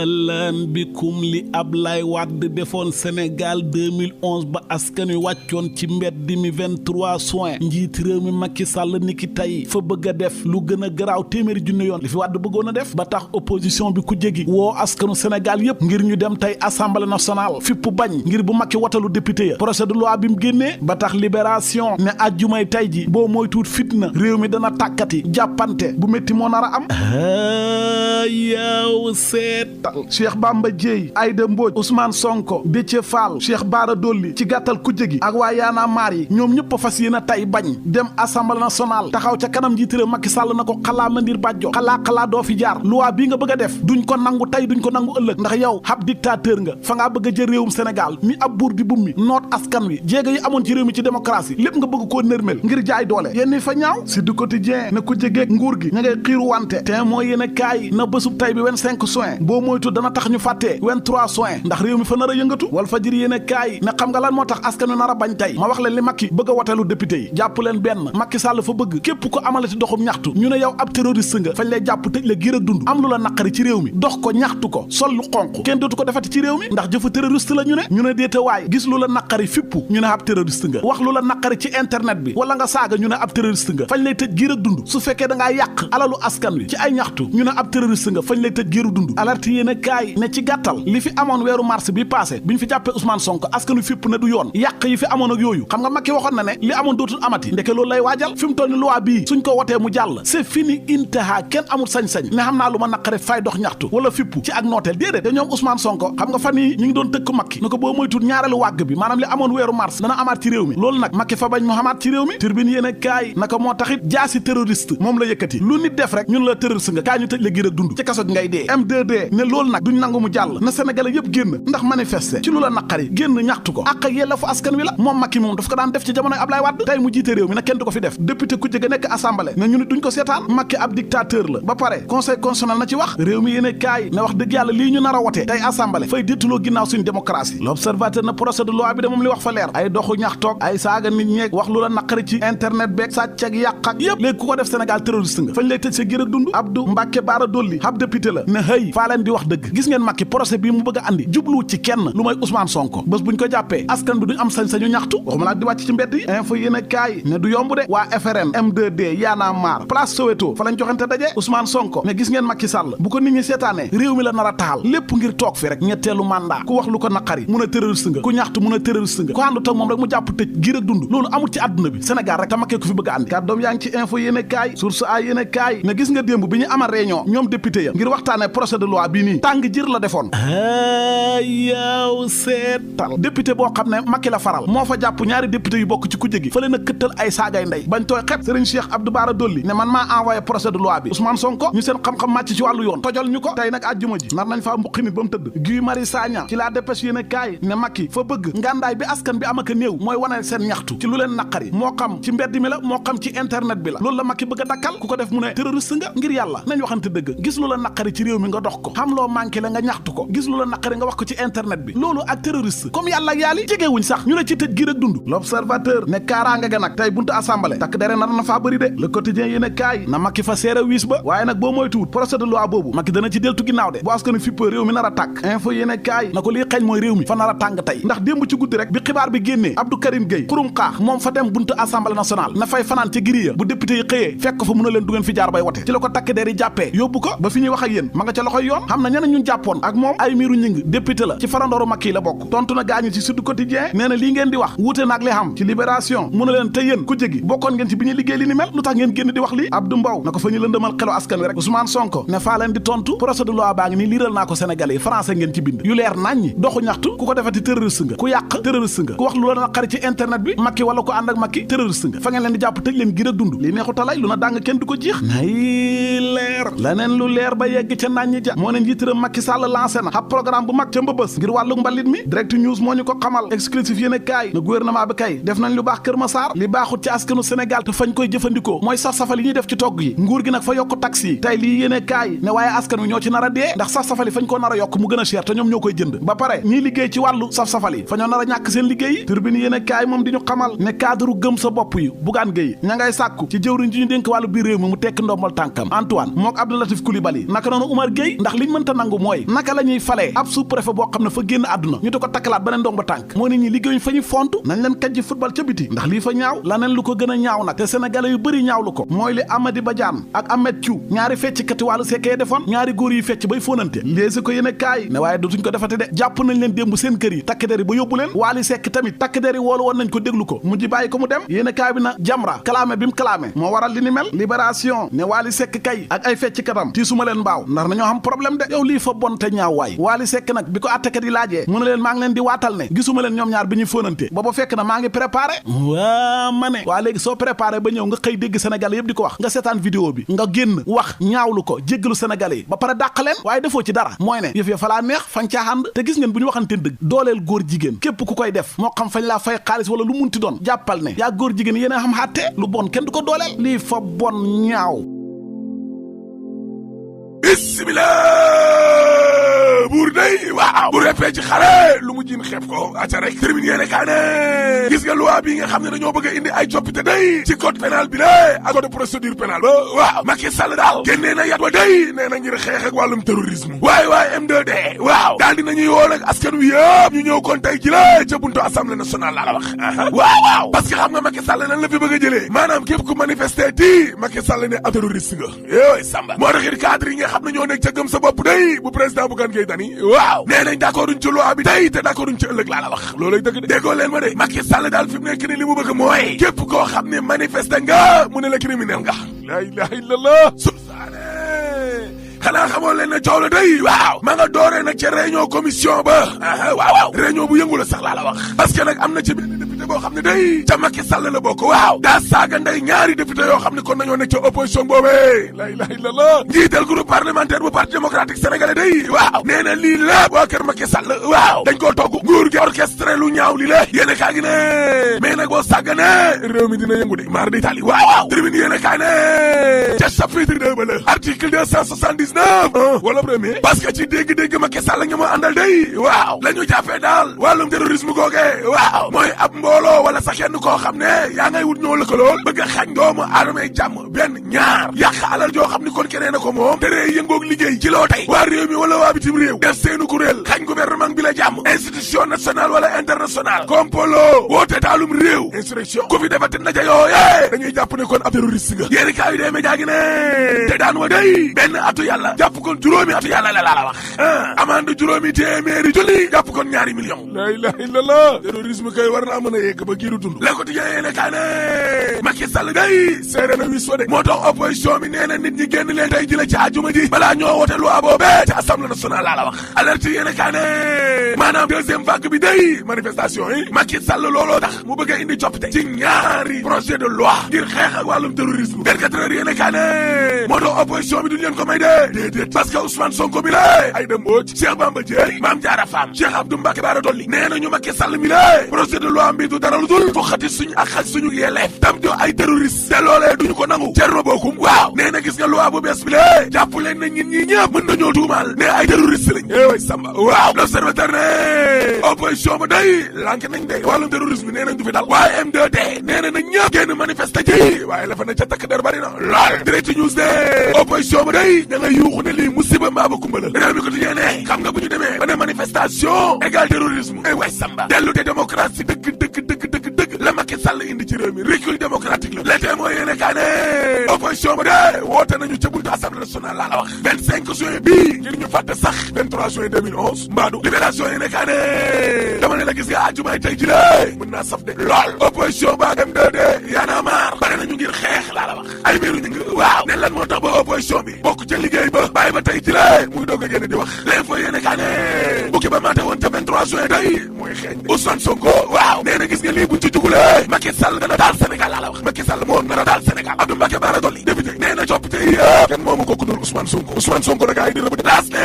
lan bikum li Ablaye Wade defoon Sénégal 2011 ba askan wi wàccoon ci mbedd mi 23 juin njiit réew mi Macky Sall niki tey fa bëgg a def lu gën a garaaw téeméeri junne yoon li fi Wade bëggoon a def ba tax opposition bi ku jégi woo askanu Sénégal yépp ngir ñu dem tey assemblée nationale fippu bañ ngir bu Macky watalu député ya projet de loi bi mu génnee ba tax libération ne ajjumay tey ji boo mooy tuut fitna réew mi dana tàkkati jàppante bu métti moo nar a am yow seetal Cheikh Bamba Dièye Aïda Mbodj Ousmane Sonko Déthié Fall Cheikh Bara Dolly ci gàttal kujje gi ak waa Yaana Maar yi ñoom ñëpp a fas yéene tey bañ dem assemblée nationale taxaw ca kanam njiit réew Macky Sall na ko xalaa mandir bàjjo xalaa doo fi jaar loi bii nga bëgg a def duñ ko nangu tey duñ ko nangu ëllëg ndax yow ab dictateur nga fa ngaa bëgg a jël réewum Sénégal mi ab buur di bummi noot askan wi jéega yi amoon ci réew mi ci démocratie lépp nga bëgg koo nërmel ngir jaay doole yenn fa ñaaw si du quotidien na kujje geeg nguur gi ña ngay xiiru wante te moo yéene kaay na bésub tey bi 25 juin boo moytu dana tax ñu fàttee 23 juin ndax réew mi fa nar a yëngatu wal fajir yéene kaay ne xam nga lan moo tax askan wi nar a bañ tey ma wax leen li Macky bëgg a wotelu député yi jàpp leen benn Macky Sall fa bëgg képp ko amalati doxum ñaxtu ñu ne yow ab terroriste nga fañ lay jàpp tëj la giir ak dund am lu la naqari ci réew mi dox ko ñaxtu ko sol lu xonq kenn dootu ko defati ci réew mi ndax jëfu terroriste la ñu ne déete waay gis lu la naqari fippu ñu ne ab terroriste nga wax lu la naqari ci internet bi wala nga saaga ñu ne ab terroriste nga fañ lay tëj giir ak dund su fekkee da ngaa yàq alalu askan wi ci ay ñaxtu ñu ne ab terroriste nga fañ lay tëj giiru dund alerte yéen a kaay ne ci gàttal li fi amoon weeru mars bi passé bi ñu fi jàppee Ousmane Sonko askanu fipp ne du yoon yàq yi fi amoon ak yooyu xam nga Macky waxoon na ne li amoon dootul amati ndeke loolu lay waajal fi mu toll ni loi bii suñ ko wotee mu jàll c'est fini intaha kenn amul sañ-sañ ne xam naa lu ma naqare fay dox ñaxtu wala fippu ci ak nooteel déedéet te ñoom Ousmane Sonko xam nga fan yi ñu ngi doon tëkk Macky na ko boo moytul ñaareelu wàgg bi maanaam li amoon weeru mars dana amaat ci réew mi loolu nag Macky fa bañ mu xamaat ci réew mi turbine yéen a kaay naka moo taxit jaasi terroriste moom la yëkkati lu nit def rek ñun la terroriste nga kaay ñu tëj la giir ak dund ci kaso gi ngay dee M2D ne loolu nag duñ nangu mu jàll na sénégalais yëpp génn ndax manifester ci lu la naqari génn ñaxtu ko ak yella fu askan wi la moom Macky moom daf ko daan def ci jamonoy Ablaye Wade tey mu jiite réew mi nag kenn du ko fi def député ku jege nekk assemblée ne ñu nit duñ ko seetaan Macky ab dictateur la ba pare conseil constitutionnel na ci wax réew mi yéene kaay ne wax dëgg yàlla lii ñu nar a wote tey assemblée fay déttuloo ginnaaw suñ démocratie l'observateur na procès de loi bi de moom li wax fa leer ay doxu ñaxtoog ay saaga nit ñeeg wax lu la naqari ci internet beeg sàcc ak yàq ak yëpp léegi ku ko def Sénégal terroriste nga fañ lay tëj sa giir ak dund Abdou Mbacké Bara Dolly ab député la ne hëy faa leen di wax dëgg gis ngeen Macky procès bii mu bëgg a andi jublu ci kenn lu may Ousmane Sonko bés buñ ko jàppee askan bi duñ am sañ-sañu ñaxtu waxuma laa di wàcc ci mbedd yi info yéen a kaay ne du yomb de waa FRN M2D Yaana Maar place Soweto fa lañ joxante daje Ousmane Sonko ne gis ngeen Macky Sall bu ko nit ñi seetaanee réew mi la nar a taxal lépp ngir toog fi rek ñetteelu mandat ku wax lu ko naqari mun a terroriste nga ku ñaxtu mun a terroriste nga ku àndut ak moom rek mu jàpp tëj giir ak dund loolu amul ci àdduna bi Sénégal rek te Macky ko fi bëgg a andi kàddoom yaa ngi ci info yéen a kaay source a yéen a kaay ne gis nga démb bi ñu amal réunion ñoom député ya ngir waxtaane projet de loi bii nii tàng jër la defoon yow seetal député boo xam ne Macky la faral moo fa jàpp ñaari député yu bokk ci kujje gi fa leen a këttal ay saagay ndey bañ tooy xep Serigne Cheikh Abdou Bara Dolly ne man maa envoyé projet de loi bi Ousmane Sonko ñu seen xam-xam màcc ci wàllu yoon tojol ñu ko tey nag àjjuma ji nar nañ faa mbuqi nit ba mu tëdd Guy Marius Sagna ci la dépêche yéen a kaay ne Macky fa bëgg ngàndaay bi askan bi am ak a néew mooy wane seen ñaxtu ci lu leen naqari moo xam ci mbedd mi la moo xam ci internet bi la loolu la Macky bëgg a dakkal ku ko def mu ne terroriste nga ngir yàlla nañ waxante dëgg gis lu la naqari ci réew mi nga dox ko xam loo manqué la nga ñaxtu ko gis lu la naqari nga wax ko ci internet bi loolu ak terroriste comme yàlla ak yàlli jegewuñ sax ñu ne ci tëj giir ak dund l'observateur ne kaaraanga ga nag tey buntu assemblée takk dere nar na faa bëri de le quotidien yéen a kaay na Macky fa seere wiis ba waaye nag boo moytuwut procès de loi boobu Macky dana ci deltu ginnaaw de bu askanu fipp réew mi nar a tàkk info yéen a kaay na ko lii xeeñ mooy réew mi fa nar a tàng tey ndax démb ci guddi rek bi xibaar bi génnee Abdou Karim Gueye xurum xaax moom fa dem buntu assemblée nationale na fay fanaan ca giri ya bu député yi xëyee fekk ko fa mën a leen du ngeen fi jaar bay wote ci la ko takk der yi jàppee yóbbu ko ba fi ñuy wax ak yéen ma nga ca loxoy yoon xam na ñeneen ñun jàppoon ak moom ay miiru ñing député la ci farandooru Macky la bokk tontu na gaañu ci Sud Quotidien nee na lii ngeen di wax wuute naag li xam ci libération mu ne leen te yéen ku jégi bokkoon ngeen ci bi ñuy liggéey li ni mel lu tax ngeen génn di wax lii Abdou Mbow na ko fa ñu lëndëmal xelu askan wi rek Ousmane Sonko ne faa leen di tontu procès de loi baa ngi nii liiral naa ko Sénégalais yi français ngeen ci bind yu leer naññi doxu ñaxtu ku ko defati terroriste nga ku yàq terroriste nga ku wax lu la naqari ci internet bi Macky wala ko ànd ak Macky terroriste nga fa ngeen leen di jàpp tëj leen giir ak dund li neexu talay lu na dàng kenn du ko jeex nay leer laneen lu leer ba yegg ca naññi ja moo ne njiitëram Macky Sall lancé na ab programme bu mag ca Mbëbës ngir wàllu mbalit mi Direct News moo ñu ko xamal exclusif yéen kaay na gouvernement bi kay def nañ lu baax Kër Massar li baaxut ci askanu Sénégal te fañ koy jëfandikoo mooy saf-safal yi ñuy def ci togg yi nguur gi nag fa yokk taxe yi tey lii yéen kaay ne waaye askan wi ñoo ci nar a dee ndax saf-safal yi fañ ko nar a yokk mu gën a cher te ñoom ñoo koy jënd ba pare ñiy liggéey ci wàllu saf-safal yi fa ñoo nar a ñàkk seen liggéey yi Tribune yéen kaay moom di ñu xamal ne cadre gëm sa bopp yi Bougane Gueye ña ngay sàkku ci jëwriñ ji ñu dénk wàllu biir réew mi mu tekki ndombal tànkam Antoine mook Abdou Latif Coulibaly naka noonu Oumar Gueye ndax liñ mënta nangu mooy naka la ñuy falee ab sous-préfet boo xam ne fa génn àdduna ñu di ko takkalaat beneen ndomba tànk moo nit ñi liggéeyuñ fa ñu fontu nañ leen kajji football ca biti ndax lii fa ñaaw laneen lu ko gën a ñaaw nag te sénégalais yu bëri ñaawlu ko mooy li Amady Badiane ak Ahmed Thiou ñaari feccikati wàllu sekkee defoon ñaari góor yi fecc bay fóonante léegi ko yéen kaay ne waaye dootuñ ko defate de jàpp nañ leen démb seen kër yi takk der yi ba yóbbu leen Wally Seck tamit takk der yi woolu woon nañ ko déglu ko mujj bàyyi ko mu dem yéen kaay bi na Jamra kalaame bi mu kalaame moo waral li ni mel Libération ne Wally Seck kay ak ay feccikatam tiisuma leen mbaaw ndax nañoo xam problème de yow lii fa bon te ñaaw waay Wally Seck nag bi ko attekat yi laajee mu ne leen maa ngi leen di waatal ne gisuma leen ñoom ñaar bi ñuy fóonante booba fekk na maa ngi préparé waa ma ne waa léegi soo préparé ba ñëw nga xëy dégg sénégalais yëpp di ko wax nga seetaan vidéo bi nga génn wax ñaawlu ko jéggalu sénégalais yi ba pare dàq leen waaye defoo ci dara mooy ne yëf ya fa laa neex fañ caa ànd te gis ngeen bu ñu waxante dëgg dooleel góor jigéen képp ku koy def moo xam fañ laa fay xaalis wala lu munti doon jàppal ne yaa góor jigéen yéen a xam xàtte lu bon kenn du ko dooleel lii fa bon ñaaw bismillah buur day waaw bu reppee ci xare lu mu jiin xeeb ko aca rek termine yéene kaa ne gis nga loi bi nga xam ne dañoo bëgg a indi ay coppite day ci code pénal bi la ak code procédure pénale ba waaw Macky Sall daal génnee na yat wa day nee na ngir xeex ak wàllum terrorisme waaye M2D waaw daal dinañuy woo nag askan wi yëpp ñu ñëw kon tey ji la ca buntu assemblée nationale laa la wax waaw parce que xam nga Macky Sall nan la fi bëgg a jëlee maanaam képp ku manifester ti Macky Sall ne ab terroriste nga yooyu samba moo tax it cadre yi nga xam ne ñoo nekk ca gëm sa bopp day bu président Bougane Gueye Dany waaw nee nañ d'accord duñ ci loi bi tey te d'accord duñ ci ëllëg laa la wax loolay dëgg de déggoo leen ma de Macky Sall daal fi mu nekk ni li mu bëgg mooy képp koo xam ne manifester nga mu ne la criminel nga la ilaha illallah xanaa xamoo leen ne coow la day waaw ma nga dooree nag ca réunion commission ba waaw réunion bu yëngu la sax laa la wax parce que nag am na ci benn député boo xam ne day ca Macky Sall la bokk waaw daa saaga nday ñaari député yoo xam ne kon nañoo nekk ca opposition boobee la ilaha illallah njiital groupe parlementaire bu parti démocratique sénégalais day waaw nee na lii la waa kër Macky Sall waaw dañ koo togg nguur gi orchestré lu ñaaw li la yéen a kaa gi ne mais nag boo sàggane réew mi dina yëngu de mar d'Italie waaw tribune yéen a kaa ne ca chapitre 2 ba la article 279 wala premier parce que ci dégg-dégg Macky Sall nga ma àndal day waaw la ñu jàppee daal wàllum terrorisme googe waaw mooy ab mbooloo wala sax kenn koo xam ne yaa ngay wut ñoo lëkkalool bëgg a xañ doomu aadama yi jàmm benn ñaar yàq alal joo xam ni kon keneen na ko moom te dee yëngoog liggéey ci loo tey waa réew mi wala waa bitim réew def seenu kuréel xañ gouvernement bi la jàmm institution nationale wala internationale kompolo woote taalum réew insurrection ku fi defati ndaje yooye dañuy jàpp ne kon ab terroriste nga yéeni kaa yu dee média gi ne te daan wa day benn atu yàlla jàpp kon juróomi atu yàlla la la wax amande juróomi téeméeri junni jàpp kon ñaari million la ilaha illallah terrorisme kay war naa mën a yegg ba giiru dund la ko tijee yéene kaa ne Macky Sall day seere na wis wa de moo tax opposition bi nee na nit ñi génn leen tey ji la ci àjjuma ji balaa ñoo wote loi boobee ci assemblée nationale laa la wax alerte yéene kaa ne maanaam deuxième vague bi day manifestation yi Macky Sall looloo tax mu bëgg a indi coppite ci ñaari projet de loi ngir xeex ak wàllum terrorisme 24 heures yéene kaa ne moo tax opposition bi duñ leen ko may de déedéet parce que Ousmane Sonko bi la Aïda Mbodj Cheikh Bamba Dièye Mame Diarra Fam Cheikh Abdou Mbacké Bara Dolly nee nañu Macky Sall mi la projet de loi mbi du dara lu dul foxati suñu ak xaj suñu yelleef tam do ay terroriste te loolee duñu ko nangu Thierno Bocoum waaw nee na gis nga loi bu bees bi la jàpp leen ne ñin ñi ñëpp mën nañoo tuumaal ne ay terroriste lañ way Samba waaw l'observateur ne opposition ba day lànk nañ de wàllum terrorisme nee nañ du fi dal waaye M2D nee na nañ ñëpp génn manifester ji waaye la fa ne ca takk der bari na lool direct news de opposition ba day da ngay yuuxu ne lii musiba mbaa ba kumbala réew mi ko tijee ne xam nga bu ñu demee ba ne manifestation égal terrorisme ay way Samba dellu de démocratie dëgg la Macky Sall indi ci réew mi recul démocratique la le témoin yéene kaa ne opposition ba de woote nañu ca buntu assemblée nationale laa la wax 25 juin bii ngir ñu fàtte sax 23 juin 2011 mbaadu libération yéene kaa ne dama ne la gis nga àjjumaay tey ji la mën naa saf de lool opposition ba M2D Y'en a marre bare nañu ngir xeex laa la wax ay mbiru ñu ngi waaw ne lan moo tax ba opposition bi bokk ca liggéey ba bàyyi ba tey ji la muy doog a génn di wax l'info yéene kaa ne bukki ba maate woon ca 23 juin day mooy xeeñ Ousmane Sonko waaw nee na gis nga lii buñ ci jugulee Macky Sall dana daal Sénégal laa la wax Macky Sall moo nar a daal Sénégal Abdou Mbacké Bara Dolly député nee na coppite yi kenn moomu ko ku dul Ousmane Sonko nag ay di rëbb laas ne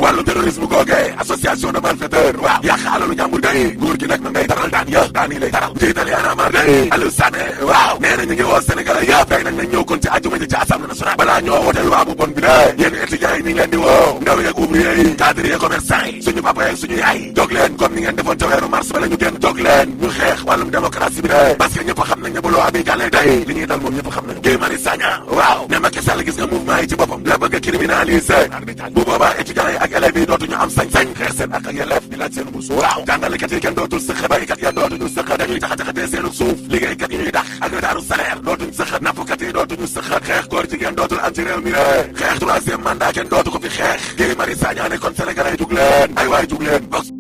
wàllu terrorisme googee association de malfaiteurs waaw yàq alalu jàmbur day nguur gi nag na ngay taral daan yi lay taral jiital Y'en a marre day Aliou Sané waaw nee na ñu ngi woo Sénégalais yëpp tey nag nañ ñëw kon ci àjjuma ji ci Assemblée nationale balaa ñoo wote loi bu bon bi de yéen étudiants yi ñu ngi leen di woo ndaw yeeg ouvrier yi cadre yi commerçant yi suñu papa yeeg suñu yaay jóg leen comme ni ngeen defoon ca weeru mars ba la ñu génn jóg leen ñu xeex wàllum démocratie bi de parce que ñëpp xam nañ ne bu loi bi jàllee tey li ñuy dal moom ñëpp xam nañ Guy Marius Sagna waaw ne Macky Sall gis nga mouvement yi ci boppam la bëgg a criminaliser bu boobaa étudiants yi ak élèves yi dootuñu am sañ-sañ xeex seen ak yelleef di laaj seen bourse waaw jàngalekat yi kenn dootul sëq baykat ya dootuñu sëq dañuy jaxajaxatee seenu suuf liggéeykat yi ñuy dax ak retaaru salaire dootuñu sëq nappkat yi dootuñu sëq xeex góor jigéen dootul am ci réew mi xeex troisième mandat kenn dootu ko fi xeex Guy Marius Sagna ne kon Sénégalais jug leen ay waay jug leen